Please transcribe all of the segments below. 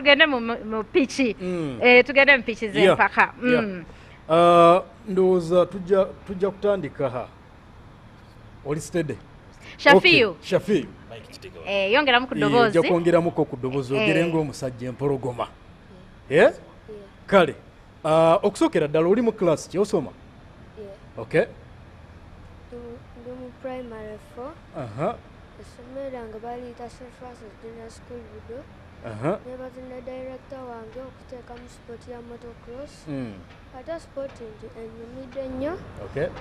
Katugende mu piki. Tugende mu piki z'empaka. Ndowooza tujja kutandika. Ha, oli steady? Shafiyu. Okay, Shafiyu. Yongeramu ku ddoboozi. Ojja kwongeramuko ku ddoboozi, ogere ng'omusajja empologoma. Eh? Kale, okusookera ddala, oli mu class ki? Osoma? Yeah. Okay. Ndi mu primary 4. Essomero lyange baliyita St Francis Junior School Budo. Nebaza ne director wange okuteekamu sport ya motocross. Ate sport nti enyumidde nnyo,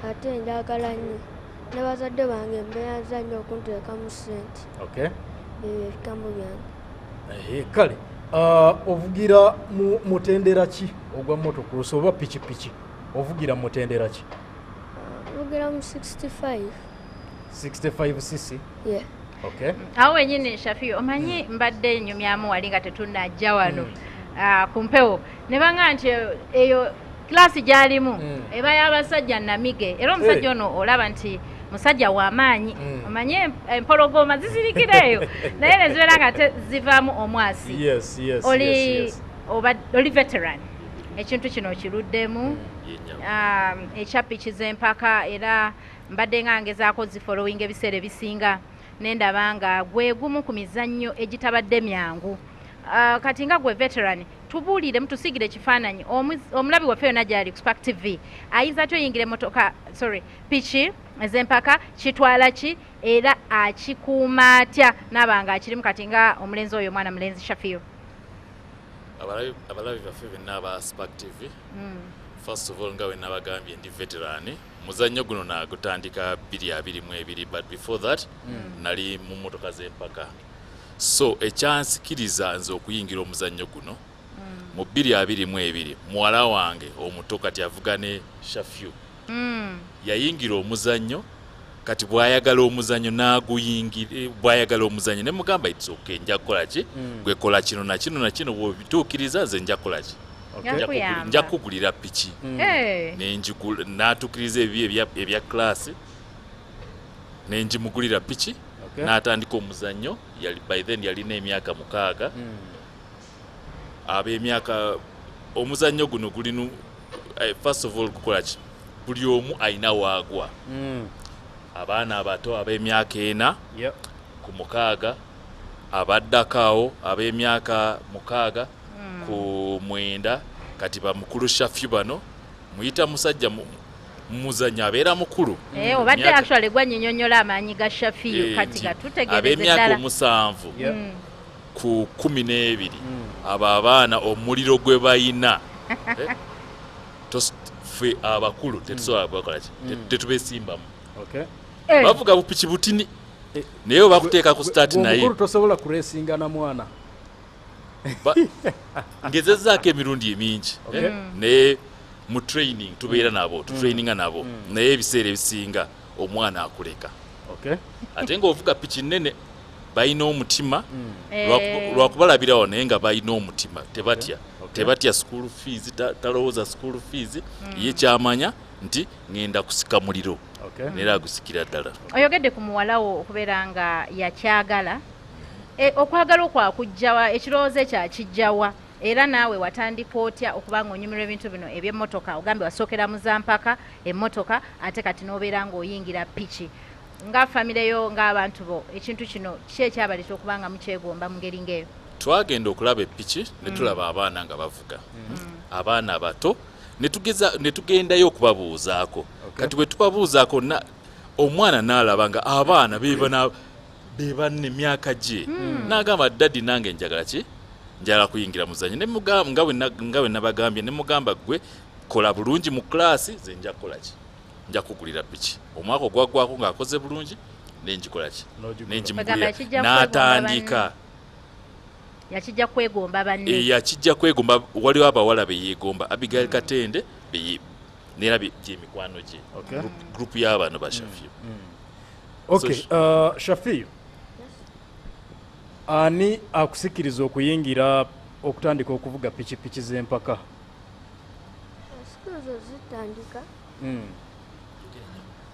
ate njagala nnyo. Ne bazadde bange mbeeyanza nnyo okunteekamu ssente. Ebyo ebigambo byange. Kale, ovugira mu mutendera ki ogwa motocross oba pikipiki? Ovugira mu mutendera ki? Nvugira mu 65. 65 cc? Yeah. Okay. Awo wenyini, Shafiyu, omanyi mbadde nyumyamu wali nga tetunnajja wano ku mpewo, ne baŋŋamba nti eyo class gy'alimu eba y'abasajja namige, era omusajja ono olaba nti musajja w'amaanyi. Omanyi empologoma zisirikira eyo, naye ne zibeera nga te zivaamu omwasi. Oli oba oli veteran, ekintu kino okiruddemu, ekya piki z'empaka, era mbadde nga ngezaako zifollowing ebiseera ebisinga, nendaba nga gwe gumu ku mizannyo egitabadde myangu. Kati nga gwe veteran, tubuulire, mutusigire ekifaananyi omulabi waffe yonna gyali ku Spark TV, ayinza atya oyingira emotoka, sorry, piki ez'empaka? Kitwala ki era akikuuma atya naaba nga akirimu kati nga omulenzi oyo, omwana mulenzi Shafiyo? Abalabi baffe benna aba Spark TV, first of all, nga bwe nabagambye, ndi veteran. Muzannyo guno nagutandika 2022, but before that nali mu motoka z'empaka. So ekyansikiriza nze okuyingira omuzannyo guno mu 2022, muwala wange omuto kati avuga ne Shafiu yayingira omuzannyo. Kati bw'ayagala omuzannyo n'aguyingira, bw'ayagala omuzannyo ne mugamba, "It's okay, nja kukola ki? Gwe kola kino na kino na kino, bw'obituukiriza nze nja kukola ki? Nja kuyamba." Nja kukugulira piki." Nenjigula, n'atuukiriza ebibi ebya class, nenjimugulira piki. N'atandika omuzannyo. Yali, by then yalina emyaka 6. Ab'emyaka, omuzannyo guno gulinu, first of all, gukola ki? Buli omu alina waagwa. Abaana abato ab'emyaka 4 ku 6, abaddako awo ab'emyaka 6 ku 9, kati bamukulu Shafi bano muyita musajja muzannyo abeera mukulu. Obadde actually gwanyinyonnyola amaanyi ga Shafiyo. Kati nti gatutegeereze ab'emyaka ddala. 7 ku 12, abo abaana omuliro gwe bayina, ffe abakulu tetusobola kubakola ki? Tetubesimbamu. Bavuga bupiki butini, naye bakuteeka ku start, Gwe naye omukulu tosobola kuresinga na mwana. Ngezezzaako emirundi emingi, naye mu training tubeera nabo, tutraininga nabo, naye ebiseera ebisinga omwana akuleka. Ate ng'ovuga piki nnene, balina omutima. Lwakubalabirawo, naye nga balina omutima, tebatya. Tebatya school fees, talowooza school fees. Ye kyamanya nti ŋŋenda kusika muliro, neera agusikira ddala. Oyogedde ku muwala wo okubeera nga yakyagala. Okwagala okwo akujjawa? Ekirowoozo ekyo akijjawa? Era naawe watandika otya okuba nga onyumirwa ebintu bino ebyemmotoka? Ogambye wasookera mu zampaka emmotoka, ate kati n'obeera ng'oyingira piki. Nga famire yo, ng'abantu bo, ekintu kino ki ekyabaleeta okuba nga mukyegomba mu ngeri ng'eyo? Twagenda okulaba epiki ne tulaba abaana nga bavuga, abaana abato, ne tugeza ne tugendayo okubabuuzaako. Kati bwe tubabuuzaako, omwana n'alaba nga abaana bebanna emyaka gye, n'agamba, "Daddy, nange njagala ki? Njagala kuyingira muzanyo." Ne nga bwe nabagambye, ne mugamba, "Gwe kola bulungi mu class, ze nja kukola ki? Nja kugulira piki." Omwaka ogwaggwako ng'akoze bulungi, nenjikola ki? N'ogigula. Nenjimugulira. Bagamba yakijja kwegomba. N'atandika. Yakijja kwegomba banne. Yakijja kwegomba. Waliwo abawala beyeegomba, Abigail Katende, neera gyemikwano gye. Group y'abano bashafiu. Okay, Shafiu, ani akusikiriza okuyingira, okutandika okuvuga pikipiki z'empaka? Skills zitandika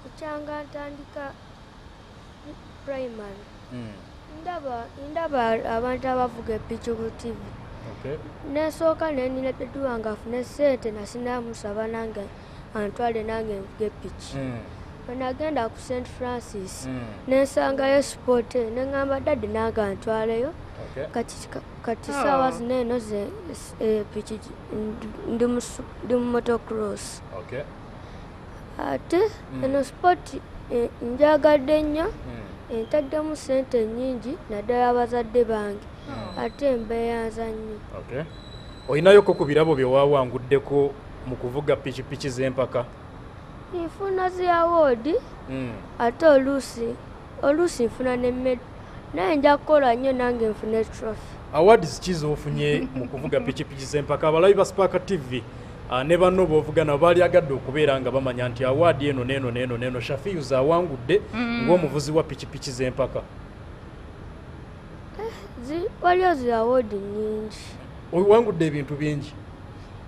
kukyanga ntandika primary. Ndaba abantu abavuga epiki ku TV. Nesooka nenina daddy wange afune sente, nasinamusaba nange antwale nange nvuge piki. Bwe nagenda ku St Francis nensangayo sport, neŋŋamba daddy nange antwaleyo. Kati saawa zino eno ze piki ndi mu motocross. Ate eno sport njagadde nnyo, entaddemu sente nnyingi, naddala abazadde bange, ate mbeeyanza nnyo. Okay. Olinayoko ku birabo bye wawanguddeko mu kuvuga pikipiki z'empaka? Nfuna zi award, ate oluusi nfuna ne medal, naye nja kukola nnyo nange nfune trophy. Awards ki z'ofunye mu kuvuga pikipiki z'empaka? Abalabi ba Spark TV ne banno b'ovuga nabo baalyagadde okubeera nga bamanya nti award eno neeno neeno neeno Shafiyu zaawangudde ng'omuvuzi wa pikipiki z'empaka. Waliyo zi award nnyingi. Owangudde ebintu bingi.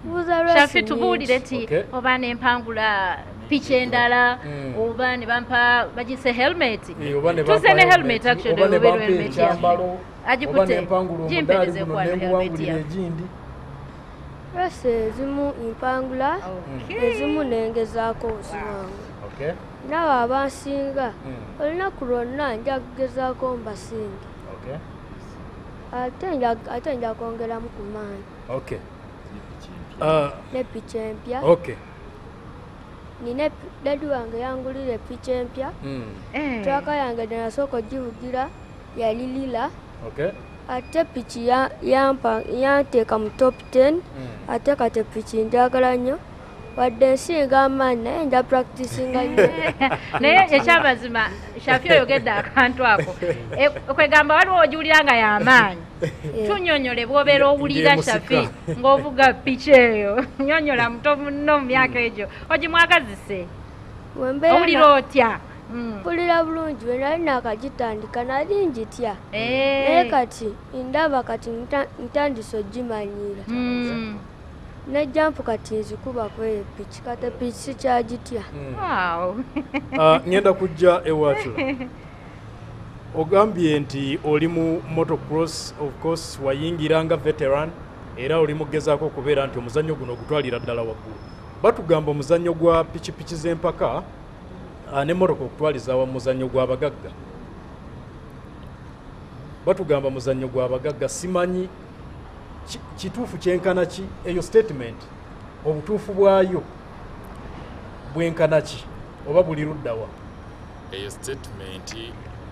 Buuza race Shafi, tubuulire nnyingi. ti Okay. oba nempangula piki endala, oba ne bampa bagise helmet. Oba ne Tuze bampa ne helmet, actually, oba ne obeera bampa helmet yange. ekyambalo, oba Agikutte. nempangula omudaali Gimpereze guno, kwano helmet nenguwangulira yange. egindi. Race ezimu mpangula, ezimu nengezaako oziwangula. Naabo abansinga, olunaku lwonna nja kugezaako mbasinge. Ate nja kwongeramu ku maanyi. Okay. Ne piki empya. Nina daddy wange yangulira epiki empya. Track yange gye nasooka ogivugira yali lila. Ate piki yampa yanteeka mu top 10. Ate kati piki njagala nnyo, wadde nsinga amaanyi, naye nja practicinga nnyo. Naye ekyamazima, Shafi, oyogedde akantu ako. Kwegamba waliwo ogiwulira nga y'amaanyi. Tunyonyole bw'obeera owulira Ng'emusika. Shafi ng'ovuga piki eyo, nyonyola muto munno mu myaka egyo ogimwagazise. Wembeera Owulira otya? Mpulira bulungi. Bwe nali nakagitandika nali njitya, naye kati ndaba kati ntandise ogimanyira. Ne jump kati nzikuba kweyo piki, kati piki sikyagitya. Wow. Ah, ngenda kujja ewatula. Ogambye nti oli mu motocross, of course wayingira nga veteran, era oli mugezaako okubeera nti omuzannyo guno ogutwalira ddala waggulu. Batugamba omuzannyo gwa pikipiki z'empaka n'emmotoka okutwaliza awamu muzannyo gw'abagagga. Batugamba muzannyo gw'abagagga, simanyi kituufu kyenkana ki eyo statement, obutuufu bwayo bwenkana ki oba buli luddawa? Eyo statement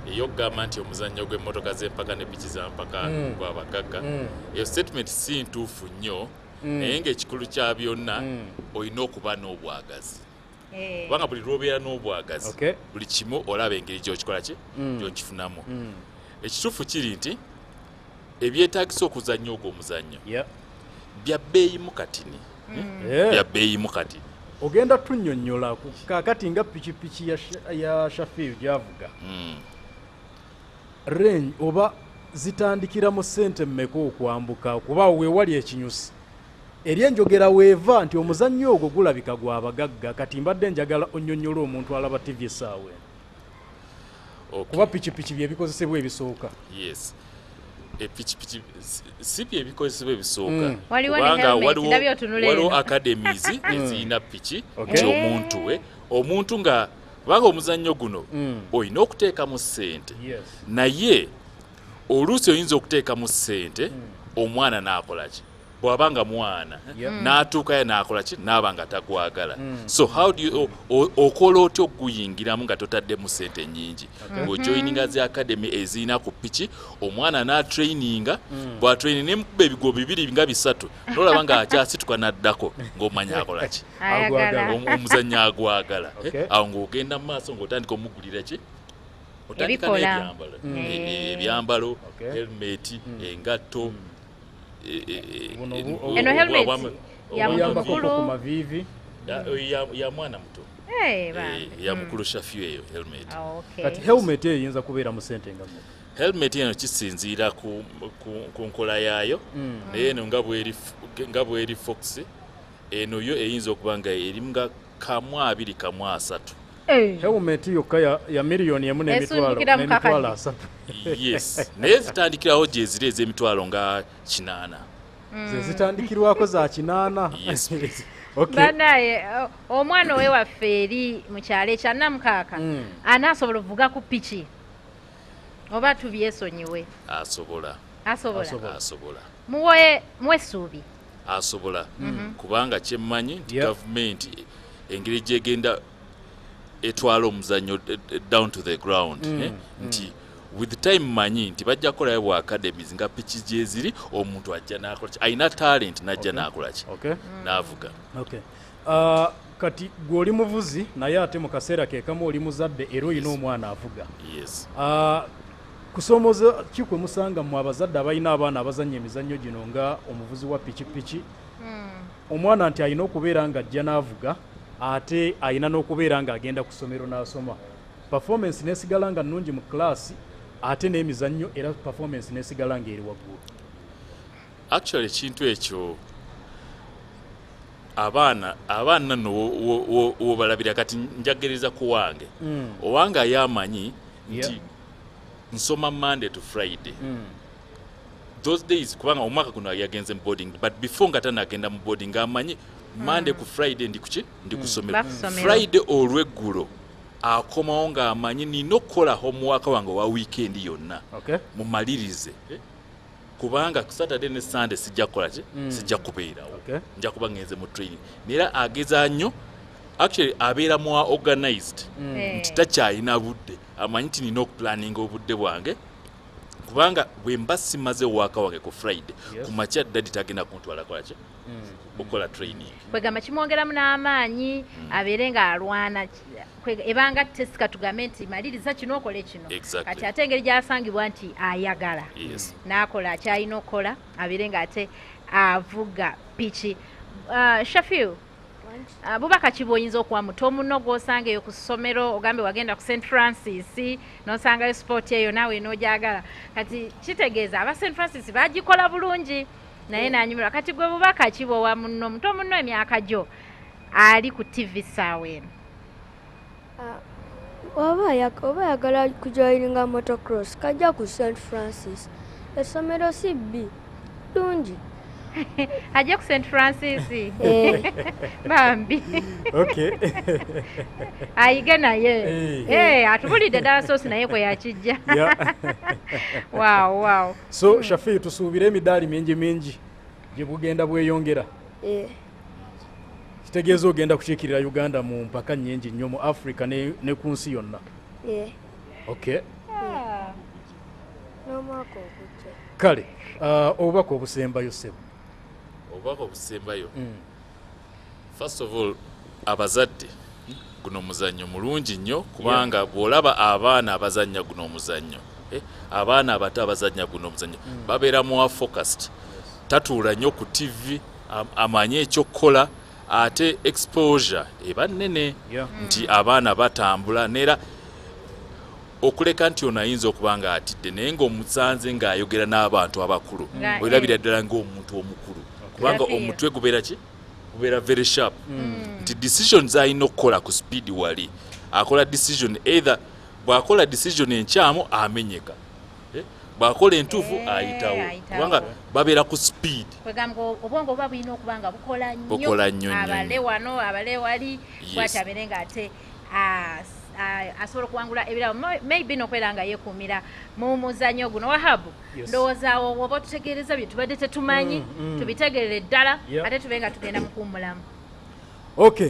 ey'okugamba nti omuzannyo gw'emmotoka z'empaka ne piki z'empaka gw'abagagga, eyo statement si ntuufu nnyo, naye ng'ekikulu kya byonna olina okuba n'obwagazi, kubanga buli lw'obeera n'obwagazi, buli kimu olaba engeri gy'okikola ki, gy'okifunamu. Ekituufu kiri nti ebyetaagisa okuzannya ogwo omuzannyo bya bbeeyimu katini, bya bbeeyimu katini. Ogenda tunnyonnyola ku kaakati nga pikipiki ya Shafiu gyavuga, range oba zitandikira mu ssente mmeka okwambuka, kuba weewali ekinyusi eri enjogera weeva nti omuzannyo ogwo gulabika gwa bagagga. Kati mbadde njagala onnyonnyola omuntu alaba TV essaawa eno, kuba pikipiki byebikozesebwa ebisooka. Yes, epikipiki si byebikozesebwa ebisooka. Waliwo ne Kubanga helmet, ndabye otunula waliwo eno. academies ezirina piki, nti omuntu we omuntu nga, kubanga omuzannyo guno olina okuteekamu ssente, naye oluusi oyinza okuteekamu ssente omwana n'akola ki, bw'aba nga mwana n'atuukayo n'akola ki, n'aba nga tagwagala. So how do you, okola otya okuguyingiramu nga totaddemu ssente nnyingi? Ng'ojoyininga zi academy ezirina ku piki, omwana n'atraininga, bw'atraininga nemukuba ebigo bibiri nga bisatu, nolaba ng'akyasituka n'addako, ng'omanya akola ki, Ayagala. Omuzannyo agwagala. Okay. Awo ng'ogenda mu maaso ng'otandika omugulira ki, otandika Ebikola. n'ebyambalo. Ebyambalo, helmet, engatto, Buno Eno helmet ya muntu obuyambako mukulu. ku maviivi. Ya mwana muto. Bambi. Ya mukulu Shafiu eyo helmet. Ah, okay. Kati helmet eyo eyinza kubeera mu ssente nga mmeka? Helmet eno kisinziira ku nkola yaayo, naye eno nga bweri fox, eno yo eyinza okuba nga erimu nga 1.2, 1.3. Helmet yokka ya 1 million Esundukira mu n'emitwalo kakadde. 30. Yes, naye zitandikirawo gyeziri ez'emitwalo nga 8. Ze zitandikirwako za 8. Yes, please. Okay. Banaye omwana owewaffe eri mu kyalo ekya Namukaaka anaasobola okuvuga ku piki oba tubyesonyiwe? Asobola. Asobola. Asobola. Muwe essuubi. Asobola, kubanga kyemmanyi nti gavumenti engeri gyegenda etwala omuzannyo down to the ground, nti with time manyi nti bajja kukolayo bwa academies nga piki gyeziri, omuntu ajja n'akola ki, alina talent n'ajja n'akola ki, n'avuga. Okay. Kati gwe oli muvuzi, naye ate mu kaseera ke kamu oli muzadde era olina omwana avuga. Yes. Kusoomoza ki kwe musanga mmwe abazadde abalina abaana abazannya emizannyo gino nga omuvuzi wa pikipiki? Omwana nti alina okubeera ng'ajja n'avuga, ate alina n'okubeera ng'agenda ku ssomero n'asoma. Performance n'esigala nga nnungi mu class, ate n'emizannyo era performance n'esigala ng'eri waggulu. Actually ekintu ekyo abaana nno wobalabira kati njagereza ku wange. Owange ayamanyi nti nsoma Monday to Friday. Those days, kubanga omwaka guno yagenze mu boarding, but before nga tanagenda mu boarding amanyi Monday ku Friday ndi kuki, ndi kusomero. Bakusomero. Friday olweggulo akomawo ng'amanyi nina okukola homework wange owa weekend yonna. Mumalirize. Kubanga Saturday ne Sunday sijja kukola ki, sijja kubeerawo. Nja kuba ngenze mu training. Naye ageza nnyo, actually abeera more organized. Nti takyalina budde, amanyi nti nina okuplanninga obudde bwange, kubanga bwe mba simaze waaka wange ku Friday, ku makya daddy tagenda kuntwala kola ki, okukola training. Kwegamba kimwongeramu n'amaanyi abeere ng'alwana, ebanga tesika tugambe nti maliriza kino okole kino. Kati ate engeri gy'asangibwa nti ayagala n'akola akyalina okukola, abeere ng'ate avuga piki. Shafiu, bubaka ki bw'oyinza okuwa muto munno gw'osanga eyo ku ssomero, ogambe wagenda ku St Francis n'osangayo sport eyo naawe n'ogyagala, kati kitegeeza aba St Francis bagikola bulungi naye n'anyumirwa, kati gwe bubaka ki bw'owa munno muto munno emyaka gyo ali ku TV ssaawa eno? Oba ayagala kujoininga motocross, kajja ku St Francis, essomero si bbi, ddungi. Ajja ku St Francis. Bambi. Ayige naye. Atubulidde ddala soosi naye kwe yakijja. Wow, wow. So Shafi, tusuubire emidaali mingi mingi gye bugenda bweyongera. Kitegeeza ogenda kukiikirira Uganda mu mpaka nnyingi nnyo mu Africa ne ku nsi yonna. N'omwaka ogujja. Kale, obubaka obusembayo ssebo. Obubaka obusembayo. First of all, abazadde, guno muzannyo mulungi nnyo kubanga bw'olaba abaana abazannya guno omuzannyo, abaana abato abazannya guno omuzannyo babeera more focused, tatuula nnyo ku TV, amanye ekyokukola, ate exposure eba nnene nti abaana batambula, neera okuleka nti ono ayinza okuba nga atidde naye ng'omusanze ng'ayogera n'abantu abakulu, olabira ddala ng'omuntu omukulu, kubanga omutwe gubeera ki, gubeera very sharp, nti decisions alina okukola ku speed, wali akola decision, either bw'akola decision enkyamu amenyeka, bw'akola entuufu ayitawo, kubanga babeera ku speed. Kwegamba obwongo buba bulina okuba nga bukola nnyo, Bukola nnyo, nnyo, abale nnyo. wano abale wali, bw'ati abeere ng'ate asobola okuwangula ebirabo, maybe n'okubeera nga yeekuumira mu muzannyo guno. Wahabu, ndowooza awo oba otutegeereza bye tubadde tetumanyi, tubitegeerere ddala, ate tube nga tugenda mu kuwummulamu.